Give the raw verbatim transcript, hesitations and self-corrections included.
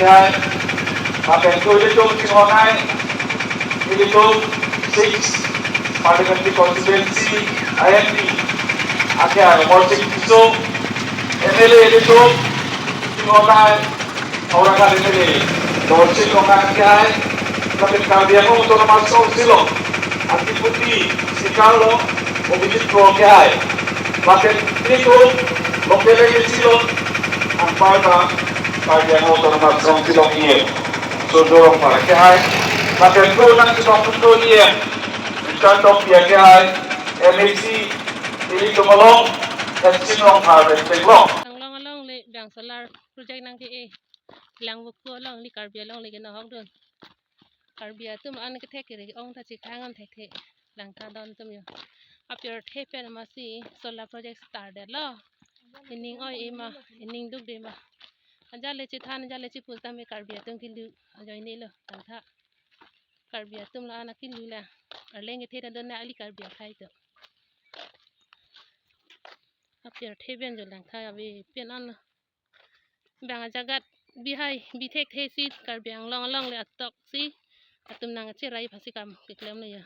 Hai, lapen ilitum chinghon hai, ilitum six Parliamentary Constituency I M P akehai Amarsing Tisso, M L A ilitum chinghon hai, Howraghat M L A Dorsing Ronghang akehai, lapen Karbi Anglong Autonomous Council along a Deputy Speaker along Abhijit Kro akehai, lapen ilitum local M A C along anparta Karbi Anglong Autonomous Council along E M Surjya Rongphar akehai, lapen pu nangchetongdun E M Richard Tokbi akehai, M A C ilitum along Hemsing Rongphar pen Penglong. Anglong alongle bang solar project nangke-e, Langvoku alongle, Karbi alongle kenohokdun. Karbi atum an kethek kere ong ta chikhang an thekthe. Langtha don atum jo. Apirthe pen masi solar project start detlo. Ining oi-e ma, ining dukde ma. Ajat le chethan, ajat le chepu tame Karbi atum kilu ajoine lo. Langtha Karbi atum la an akilu la. Arleng kethe ta don na ali Karbi akhei to. Apirthe pen jo langtha ave pen an lo. Bang ajagat bihai bithekthe si Karbi Anglong alongle atok si atum nangcherai aphansi kam keklemlo jo.